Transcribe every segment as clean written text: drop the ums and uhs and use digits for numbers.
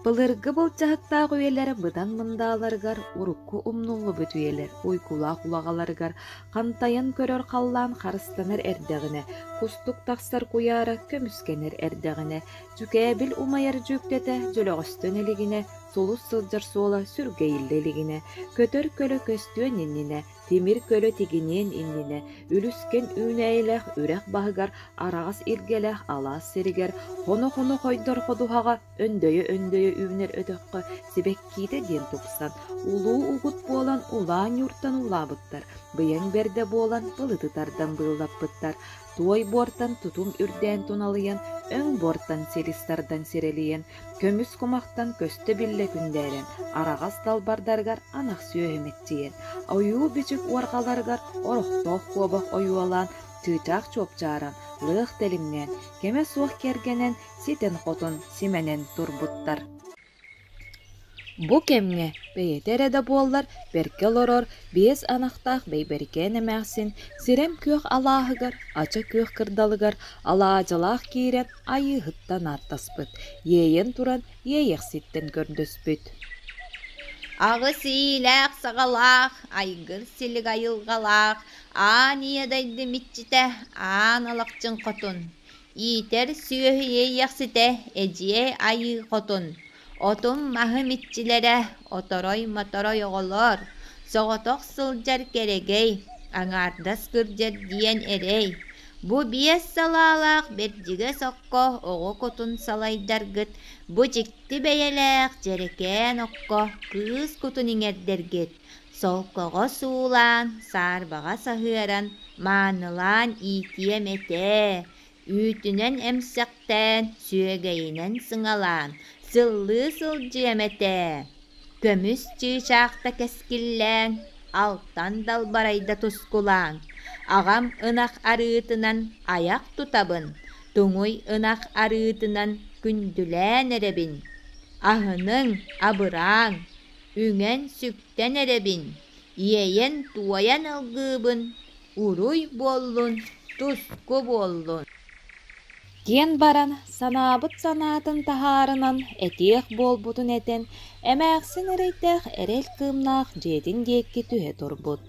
Былыргы былдьаһыктаах үйэлэр быдан мындааларыгар, урукку умнуллубут үйэлэр уйгулаах улаҕаларыгар хантайан көрөр халлаан харыстанар эрдэҕинэ, кустук тахсар куйаара көмүскэнэр эрдэҕинэ, дьүкээбил умайар дьүүктэтэ дьөлөҕөстөн илигинэ, сулус сылдьар суола сүргэйиллэ илигинэ, көтөр көлө көстүөн иннинэ, тимир көлө тигиниэн иннинэ, үлүскэн үүнээйилээх үрэх баһыгар, араҕас илгэлээх алаас сиригэр, хоно-хоно хойдор ходуһаҕа өндөйө-өндөйө үүнэр өтөххө сибэккиитэ диэн тупсан, улуу угут буолан улаан ньууртан уулаабыттар, быйаҥ бэрдэ буолан былыты тардан быыллаппыттар, туой буортан тутум үрдээн туналыйан, өҥ буортан силис тардан сирэлийэн, көмүс кумахтан көстө-биллэ күндээрэн, араҕас далбардарыгар анах сүөһү мэччийэн, ойуу-бичик уорҕаларыгар орохтоох куобах ойуолаан, чыычаах чуопчааран, лыах тэлимнээн, кэмэ суох кэргэнэн, ситэн-хотон, симэнэн турбуттар. Бу кэмҥэ бэйэтэ эрэ да буоллар бэркэ олорор биэс анахтаах Бэйбэрикээн эмээхсин сирэм күөх алааһыгар, ача күөх кырдалыгар алаадьылаах киирэн Айыыһыттан ааттаспыт, иэйэн туран Иэйэхситтэн көрдөспүт. Аҕыс иилээх-саҕалаах, айгыр-силик айылҕалаах, аан ийэ дойдум иччитэ, аан алахчын хотун, Иитэр сүөһү иэйиэхситэ Эдьиэй Айыы Хотун, отум-маһым иччилэрэ, оторой-моторой оҕолоор, соҕотох сылдьар кэрэгэй, аҥаардас кырдьар диэн эрэй, бу биэс салаалаах бэрдьигэс окко оҕо кутун салайдаргыт, бу дьикти бэйэлээх дьэрэкээн окко кыыс кутун иҥэрдэргит, солкоҕо суулаан, саарбаҕа саһыаран, маанылаан иитиэм этэ, үүтүнэн эмсэхтээн, сүөгэйинэн сыҥалаан, сыллыы сылдьыам этэ. Көмүс чыычаахта кэскиллээҥ, алтан далбарайда тускулааҥ, аҕам ынах арыытынан айах тутабын, туҥуй ынах арыытынан күндүлээн эрэбин. Аһыныҥ, абырааҥ, үҥэн-сүктэн эрэбин, иэйэн-туойан алгыыбын, уруй буоллун, туску буоллун. Диэн баран, санаабыт санаатын таһаарынан, этиэх буолбутун этэн, эмээхсин эрэйдээх эрэл кыымнаах дьиэтин диэки түһэ турбут.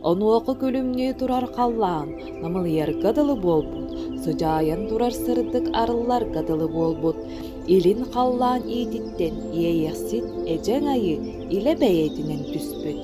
Онуоха күлүмнүү турар халлаан намылыйарга дылы буолбут, сыдьаайан турар сырдык арылларга дылы буолбут, илин халлаан иититтэн иэйэхсит эдьэҥ айыы илэ бэйэтинэн түспүт.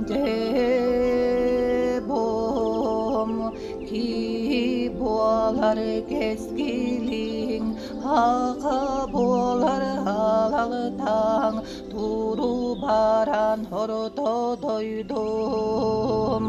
Дьэ бом кии буолар кэскилиҥ, аха буолар алалтаҥ, Туру баран орто дойдум,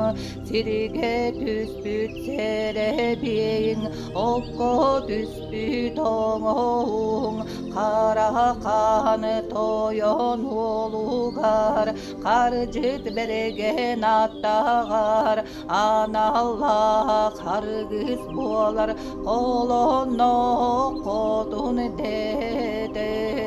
сиргэ түспүт сэрэбиэйиҥ, окко түспүт оҥоһуҥ, хара хаан тойон уолугар, хардьыт бэргэн аттаҕар, аналлаах аргыс буолар холоно хотун дэтэр.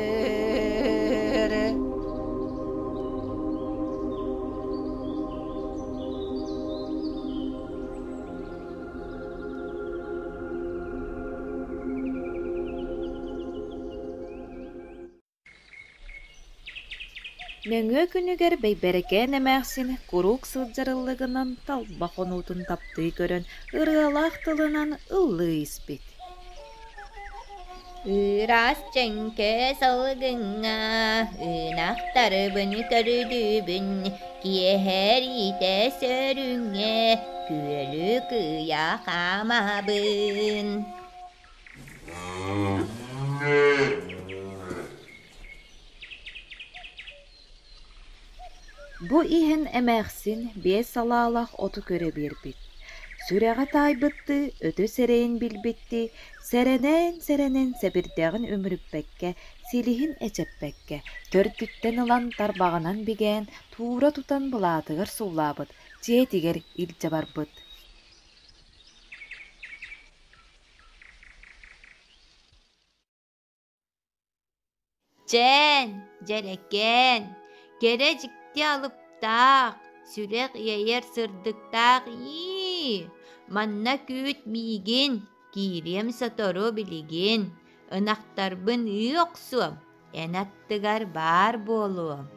Нөҥүө күнүгэр Бэйбэрэкээн эмээхсин куруук сылдьар ыллыгынан талба хонуутун таптыы көрөн, ырыалаах тылынан ыллыы испит. Ыраас чэҥкэ салгыҥҥа ынахтарбын көрдүүбүн, киэһэриитэ сөрүҥҥэ күөлү кыйа хаамабын. Бу иһэн эмээхсин биэс салаалаах оту көрө биэрбит, сүрэҕэ таайбыттыы, өтө сэрэйин билбиттии, сэрэнэн-сэрэнэн сэбирдэҕин үмүрүппэккэ, силиһин эчэппэккэ, төрдүттэн ылан тарбаҕынан бигээн, туура тутан былаатыгар суулаабыт, дьиэтигэр илдьэ барбыт. Чээн, дьэрэкээн, кэрэ дьикти алыптаах, сүрэх иэйэр сырдыктаах ии, манна күүт миигин, киириэм сотору билигин. Ынахтарбын ыы охсуом, эн аттыгар баар буолуом.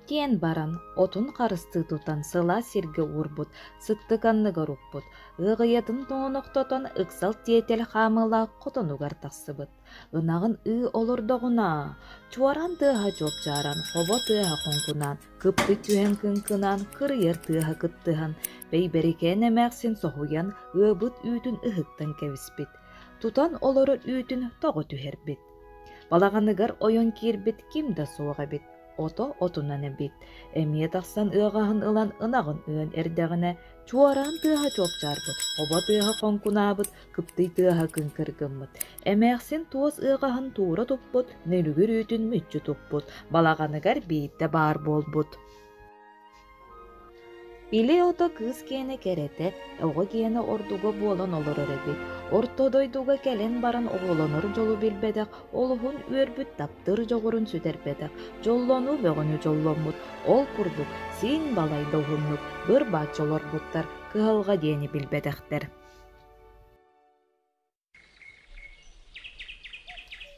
Диэн баран, отун харыстыы тутан сылаас сиргэ уурбут, сыттык анныгар укпут, ыаҕыйатын тоҥонохтотон ыксал тиэтэл хаамыылаах хотонугар тахсыбыт. Ынаҕын ыы олордоҕуна, чуораан тыаһа чуопчааран, хобо тыаһа хоҥкунаан, кыптый түһэн кыҥкынаан, кырыйар тыаһа кыттыһан, Бэйбэрикээн эмээхсин соһуйан, ыабыт үүтүн ыһыктан кэбиспит, тутан олорор үүтүн тоҕо түһэрбит. Балаҕаныгар ойон киирбит ким да суох эбит, ото отунан эбит. Эмиэ тахсан ыаҕаһын ылан ынаҕын ыан эрдэҕинэ, чуораан тыаһа чуопчаарбыт, хобо тыаһа хоҥкунаабыт, кыптый тыаһа кыҥкыр гыммыт. Эмээхсин туос ыаҕаһын туура туппут, нөлүгүр үүтүн мүччү туппут, балаҕаныгар биирдэ баар буолбут. Били ото кыыс киэнэ кэрэтэ, оҕо киэнэ ордуга буолан олорор эбит. Орто дойдуга кэлэн баран оҕолонор дьолу билбэтэх, олуһун үөрбүт таптыыр дьоҕурун сүтэрбэтэх, дьоллонуу бөҕөнү дьолломмут. Ол курдук син балайда уһуннук быр-бааччы олорбуттар, кыһалҕа диэни билбэтэхтэр.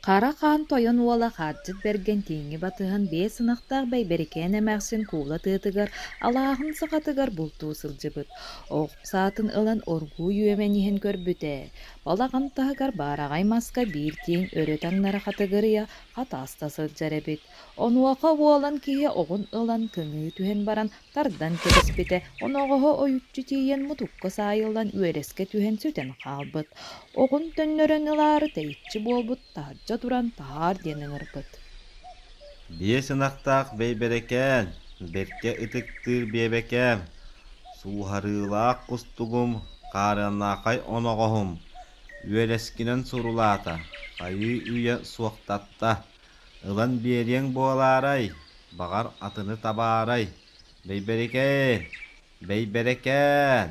Хара Хаан тойон уола Хаардьыт Бэргэн тииҥи батыһан биэс ынахтаах Бэйбэрикээн эмээхсин куула тыатыгар, алааһын саҕатыгар бултуу сылдьыбыт. Ох саатын ылан оргууй үөмэн иһэн көрбүтэ, балаҕан таһыгар баараҕай маска биир тииҥ өрө таҥнары хатыгырыйа хатааста сылдьар эбит. Онуоха уолан киһи оҕун ылан кыҥыы түһэн баран тардан кэбиспитэ, оноҕоһо ойуччу тиийэн мутукка саайыллан үөрэскэ түһэн сүтэн хаалбыт. Оҕун төннөрөн ылаары тэйиччи буолбут, таһырдьа туран таһаар диэн ыҥырбыт. Биэс ынахтаах Бэйбэрэкээн, бэркэ ытыктыыр биэбэкээм, сууһарыылаах кустугум, хаарыаннаахай оноҕоһум, үөлэскинэн сурулаата, хайыы-үйэ суохтатта Ылан биэриэҥ буолаарай, баҕар атыны табаарай, Бэйбэрикээн, Бэйбэрэкээн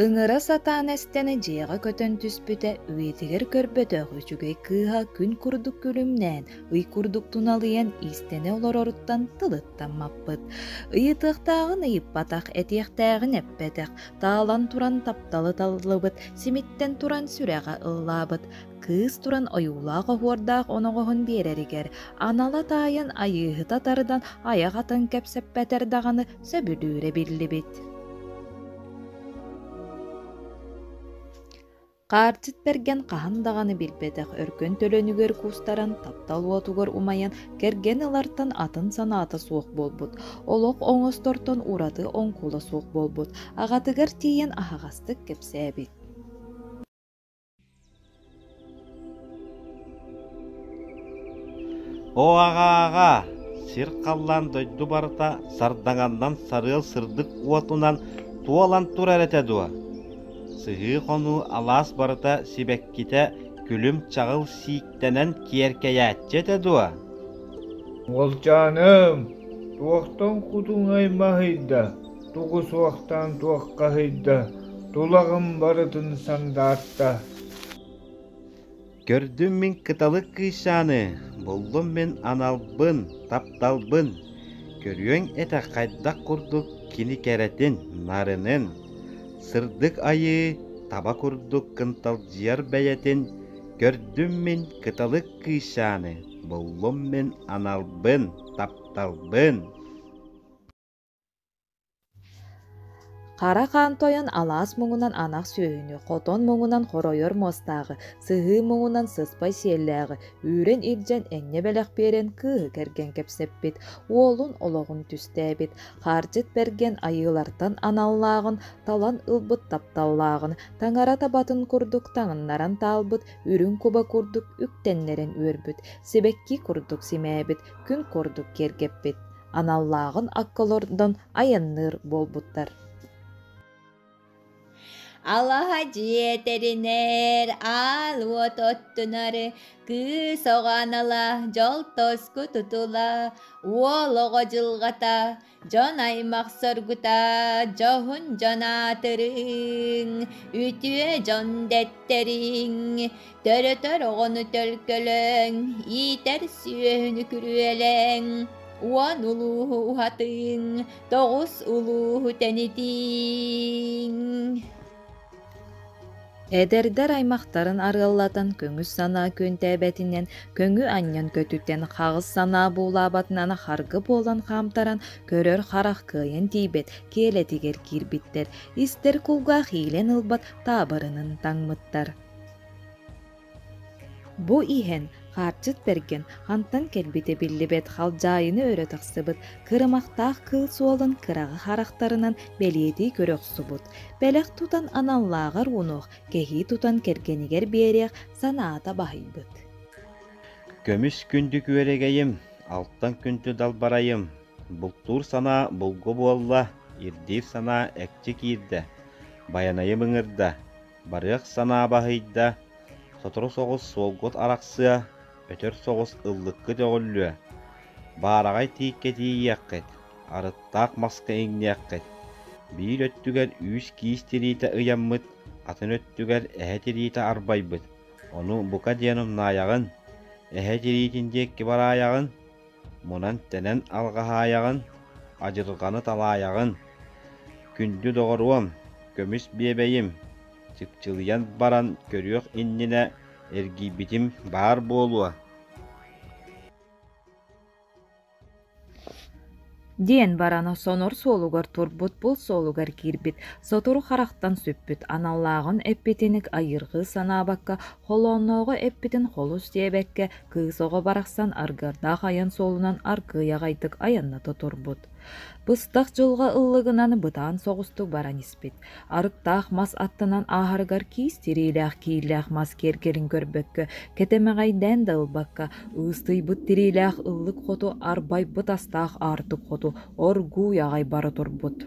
Ыҥыра сатаан эстэн дьиэҕэ көтөн түспүтэ, үйэтигэр көрбөтөх үчүгэй кыыһа күн курдук күлүмнээн, ый курдук туналыйан иистэнэ олороруттан тылыттан маппыт. Ыйытыахтааҕын ыйыппатах, этиэхтээҕин эппэтэх, таалан туран тапталы таллыбыт, симиттэн туран сүрэҕэ ыллаабыт, Кыыс туран ойуулаах-оһуордаах оноҕоһун биэрэригэр, анала таайан айыыһыта тардан айах атын кэпсэппэтэр даҕаны сөбүлүүрэ биллибит. Хаардьыт Бэргэн хаһан даҕаны билбэтэх өркөн төлөнүгэр куустаран, таптал уотугар умайан, кэргэн ылартан атын санаата суох буолбут, олох оҥостортон ураты оҥкула суох буолбут, аҕатыгар тиийэн аһаҕастык кэпсээбит. Оо, аҕаа-аҕаа, сир-халлаан дойду барыта сардаҥаннан сарыал сырдык уотунан туолан турар этэ дуо? Сыһыы-хонуу алаас барыта сибэккитэ күлүм-чаҕыл сииктэнэн киэркэйээччи этэ дуо? Уолчааным, туохтан кутуҥ аймаһыйда, тугу суохтаан туоххаһыйда, тулаҕым барытын сандаарта. Көрдүм мин кыталык кыысчааны, буллум мин аналбын, тапталбын. Көрүөҥ этэ хайдах курдук кини кэрэтин, нарынын. Сырдык айыы таба курдук кынталдьыйар бэйэтин. Көрдүм мин кыталык кыысчааны, буллум мин аналбын, тапталбын. Хара Хаан тойон алаас муҥунан анах сүөһүнү, хотон муҥунан хоройор муостааҕы, сыһыы муҥунан сыспай сиэллээҕи үүрэн илдьэн энньэ бэлэх биэрэн кыыһы кэргэн кэпсэппит, уолун олоҕун түстээбит, Хаардьыт Бэргэн айыылартан аналлааҕын, талан ылбыт тапталлааҕын, таҥара табатын курдук таҥыннаран таалбыт, үрүҥ куба курдук үктэннэрэн үөрбүт, сибэкки курдук симээбит, күн курдук киэргэппит. Аналлааҕын акка олордон айанныыр буолбуттар. Алаһа дьиэ тэринэр, аал уот оттунар, кыыс оҕо анала, дьол тоску тутула, уол оҕо дьылҕата, дьон аймах соргута, дьоһун дьон аатырыҥ, үтүө дьон дэттэриҥ, төрөтөр оҕону төлкөлөҥ, иитэр сүөһүнү күрүөлэҥ, уон улууһу уһатыҥ, тоҕус улууһу тэнитиҥ. Эдэрдэр аймахтарын арыаллатан көҥүс санаа күөнтээбэтинэн, көҥү анньан көтүтэн, хаҕыс санаа буулаабатынан харгы буолан хаамтаран, көрөр харах кыайан тиийбэт киэлэтигэр киирбиттэр, истэр кулгаах иилэн ылбат таабырынын таҥмыттар. Бу иһэн Хаартчыт Бэргэн хантан кэлбитэ биллибэт халдьаайыны өрө тахсыбыт, кырымахтаах кыыл суолун кыраҕы харахтарынан бэлиэтии көрө охсубут, бэлэх тутан аналлааҕар уунуох, кэһии тутан кэргэнигэр биэриэх санаата баһыйбыт. Көмүс күндү күөрэгэйим, алтан күндү далбарайым, бултуур санаа булгу буолла, ирдиир санаа экчи киирдэ, байанайым ыҥырда, Барыах санаа баһыйда, сотору соҕус суолгут арахсыа, өтөр соҕус ыллыккыт өҕүллүө, баараҕай тииккэ тиийиэххит, арыттаах маска иҥниэххит, биир өттүгэр үүс киис тириитэ ыйаммыт, атын өттүгэр эһэ тириитэ арбайбыт, ону бука диэн умнаайаҕын, эһэ тириитин диэки бараайаҕын, мунан-тэнэн алҕаһаайаҕын, адьырҕаны талаайаҕын. Күндү доҕоруом, көмүс биэбэйим, чыпчылыйан баран көрүөх иннинэ эргийбитим баар буолуо. Диэн баран сонор суолугар турбут бул суолугар киирбит, сотору харахтан сүппүт аналлааҕын эппитиник айырҕыы санаабакка, холооннооҕу эппитин холус диэбэккэ, кыыс оҕо барахсан аргыардаах айан суолунан аргыый аҕайдык айанната турбут. Быстах дьылҕа ыллыгынан бытаан соҕустук баран испит. Арыктаах мас аттынан ааһарыгар киис тириилээх кииллээх мас киэргэлин көрбөккө, кэтэмэҕэйдээн да ылбакка, ыыстыйбыт тириилээх ыллык хоту арбайбыт астаах аартык хоту оргууй аҕай бара турбут.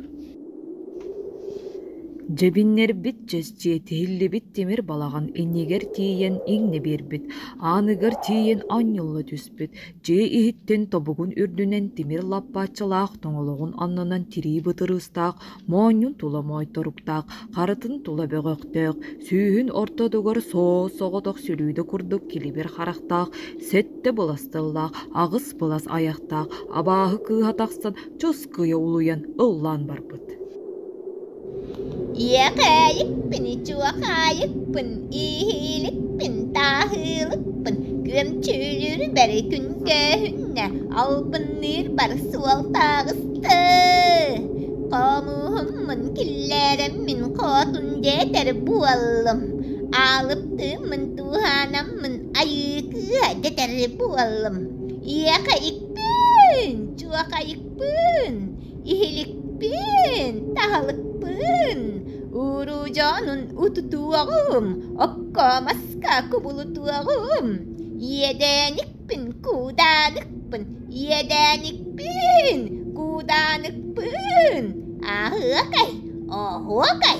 Дьэбиннэрбит чэсчиэ тиһиллибит тимир балаҕан иннигэр тиийэн иҥнэ биэрбит, ааныгар тиийэн анньылла түспүт, дьиэ иһиттэн тобугун үрдүнэн тимир лаппааччылаах тоҥолоҕун аннынан тирии бытырыыстаах, моонньун тула моойторуктаах, харытын тула бөҕөхтөөх, сүүһүн ортотугар суос-соҕотох сүлүүдэ курдук килибир харахтаах, сэттэ былас тыллаах, аҕыс былас айахтаах абааһы кыыһа тахсан чоскуйа улуйан ыллаан барбыт. Иэхээйикпин, чуохаайыкпын, ииһииликпин, тааһыылыкпын, күөмчүлүүр бэри күн көөһүннэ, албынныыр бар суол таҕысты. Хомуһуммун киллэрэммин хотун дэтэр буоллум, аалыптыыммын тууһаанаммын айыы кыыһа дэтэр буоллум. Иэхэйикпин, чуохайыкпын, Иһиликпин, таһылыкпын, уруу дьонун утутуоҕум, окко маска кубулутуоҕум, иэдээникпин, куудааныкпын, иэдээникпин, куудааныкпын, аһыакай, оһуокай.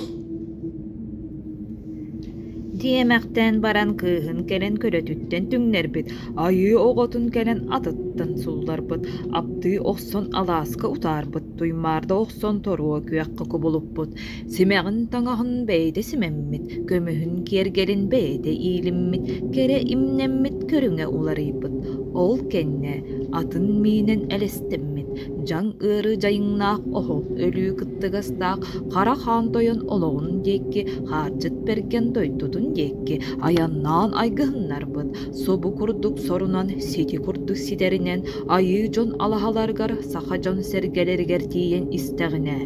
Диэмэхтээн баран кыыһын кэлэн көлөтүттэн түҥнэрбит, айыы оҕотун кэлэн атыттан сулларбыт, аптыы охсон алааска утаарбыт, туймаарда охсон торуо күөххэ кубулуппут, симэҕин таҥаһын бэйэтэ симэммит, көмүһүн киэргэлин бэйэтэ иилиммит, кэрэ имнэммит көрүҥэ уларыйбыт. Ол кэннэ атын миинэн элэстэммит, дьаҥ ыарыы дьайыҥнаах оһох өлүү кыттыгастаах Хара Хаан тойон олоҕун диэки, Хаардьыт Бэргэн дойдутун диэки айаннаан айгыһыннарбыт, субу курдук сорунан, сити курдук ситэринэн айыы дьон алаһаларыгар, саха дьон сэргэлэригэр тиийэн истэҕинэ,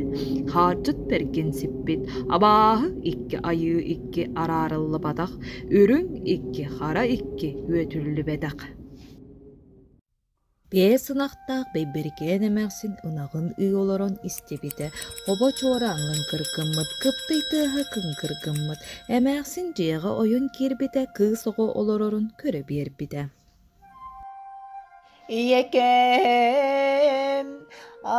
Хаардьыт Бэргэн сиппит, абааһы икки айыы икки араарыллыбатах, үрүҥ икки, хара икки үөтүллүбэтэх. Биэс ынахтаах Бэйбэрикээн эмээхсин ынаҕын ыы олорон истибитэ, хобо чуораан лыҥкыргыммыт, кыптый тыаһа кыҥкыргыммыт. Эмээхсин дьиэҕэ ойон киирбитэ, кыыс оҕо олорорун көрө биэрбитэ. Ийэкээм,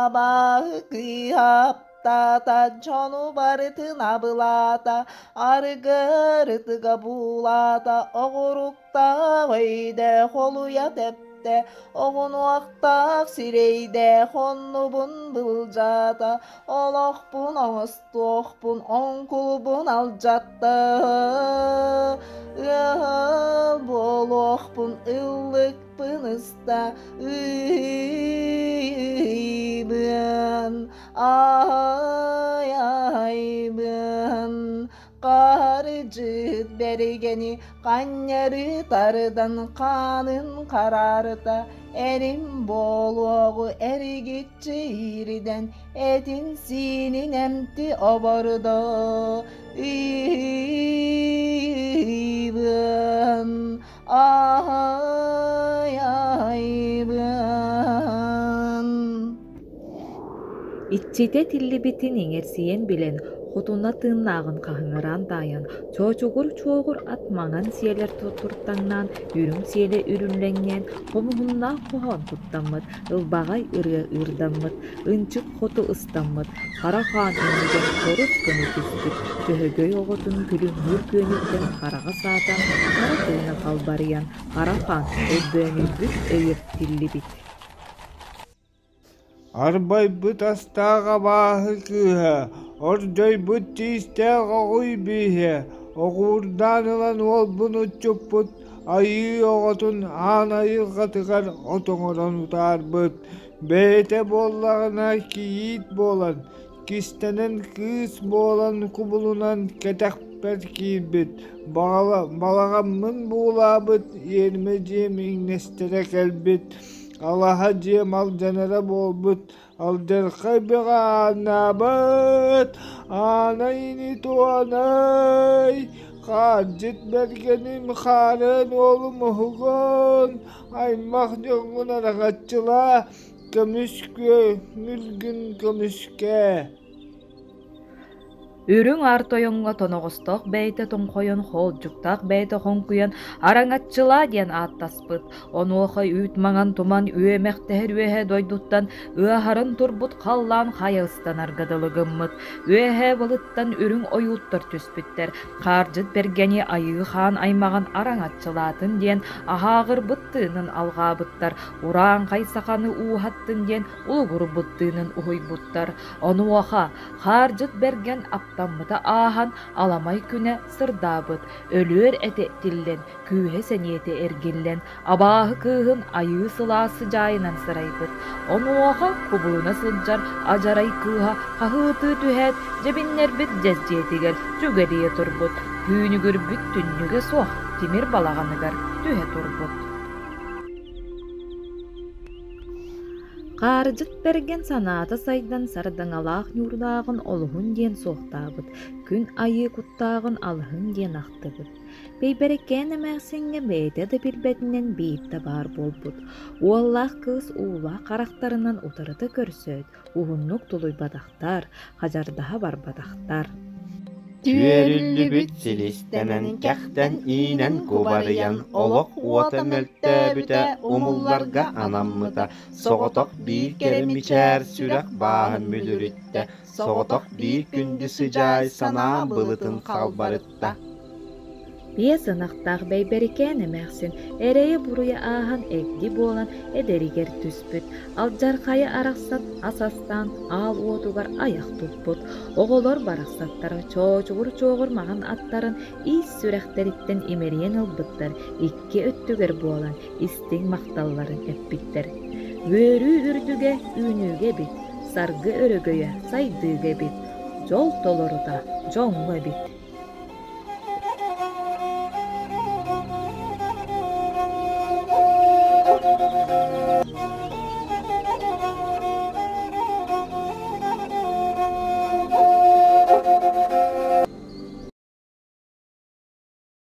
абааһы кыыһа аптаата, дьону барытын абылаата, арыгы ырытыга буулаата, оҕурук Өйдөөх олуйа тэптэ, оҕунуохтаах сирэйдээх оннубун былдьаата, олохпун оҥостуохпун оҥкулбун алдьатта. Ыал буолуохпун ыллыкпын ыста, ыйбын, ай-айбын, Харыдьытыан. Бэргэни ханньары тардан хаанын хараарыта, эрим буолуоҕу эригиччи иирдэн, этин-сиинин эмти обордо. Ыйбын, айбын. Иччитэ тиллибитин иҥэрсийэн билэн, хотуна тыыннааҕын хаһыҥыраан таайан, чоочугур-чуоҕур ат маҥан сиэлэр туртаҥнаан, үрүҥ сиэлэ үрүллэҥнээн, хомуһуннаах хоһоон куттаммыт, ылбаҕай ырыа ыырдаммыт, ынчык хоту ыстаммыт, хара хаан иннигэр хорус гына түспүт, Дьөһөгөй оҕотун күлүмнүүр күөнүттэн хараҕа саатан, хара тыына халбарыйан, хара хаан өлбөөнүйбүт өйө тиллибит. Арбайбыт астаах абааһы кыыһа, ордьойбут тиистээх оҕуй бииһэ, оҕуурдаан ылан уолбун уччуппут, айыы оҕотун аан айылҕатыгар от оҥорон утаарбыт, бэйэтэ буоллаҕына кийиит буолан, кистэнэн кыыс буолан кубулунан кэтэхпэр киирбит, балаҕаммын буулаабыт, иэрмэ дьиэм иҥнэстэрэ кэлбит, алаһа дьиэм алдьанара буолбут, алдьархай бөҕө аанаабыт, аанай ини туонай, хаардьыт бэргэним хаарын уолум уһугун, аймах дьоҥҥун араҥаччылаа, көмүс күө, көмүскээ. Үрүҥ Аар Тойоҥҥо тоноҕостоох бэйэтэ тоҥхойон, хоолдьуктаах бэйэтэ хоҥкуйан «Араҥаччылаа» диэн ааттаспыт. Онуоха үүт маҥан туман үөмэхтэһэр үөһэ дойдуттан ыаһарын турбут халлаан хайа ыстанарга дылы гыммыт. Үөһээ былыттан үрүҥ ойууттар түспүттэр. Хаардьыт Бэргэни Айыы Хаан аймаҕын араҥаччылаатын диэн аһааҕырбыт тыынын алҕаабыттар, урааҥхай саханы ууһаттын диэн улугурбут тыынын уһуйбуттар. Онуоха Хаардьыт Бэргэн аптаммыта ааһан, аламай күнэ сырдаабыт, өлүөр этэ тиллэн, күүһэ-сэниэтэ эргиллэн, абааһы кыыһын айыы сылаас сыдьаайынан сырайбыт. Онуоха кубулуна сылдьар адьарай кыыһа хаһыытыы түһээт, дьэбиннэрбит дьэс дьиэтигэр түгэлийэ турбут, түүнүгүрбүт түннүгэ суох тимир балаҕаныгар түһэ турбут. Хаардьыт Бэргэн санаата сайдан сардаҥалаах ньуурдааҕын олуһун диэн суохтаабыт, күн айыы куттааҕын алыһын диэн ахтыбыт. Бэйбэрикээн эмээхсиҥҥэ бэйэтэ да билбэтинэн биирдэ баар буолбут. Уоллаах кыыс уулаах харахтарынан утарыта көрсөөт, уһуннук тулуйбатахтар, хадьардаһа барбатахтар. Түөрүллүбүт силистэнэн, кэхтэн иинэн кубарыйан, олох уота мөлтөөбүтэ, умулларга анаммыта, соҕотох биир кэрэ мичээр сүрэх бааһын мүлүрүттэ, соҕотох биир күндү сыдьаай санаа былытын халбарытта. Биэс ынахтаах Бэйбэрикээн эмээхсин эрэйэ-буруйа ааһан эгди буолан эдэригэр түспүт, алдьархайы арахсан ас астаан аал уотугар айах туппут, оҕолор барахсаттара чоочугур-чуоҕур маҥан аттарын ис сүрэхтэриттэн имэрийэн ылбыттар, икки өттүгэр буолан истиҥ махталларын эппиттэр. Үөрүү үрдүгэ үүнүүгэ эбит, саргы өрөгөйө сайдыыга эбит, дьол толорута дьоҥҥо эбит.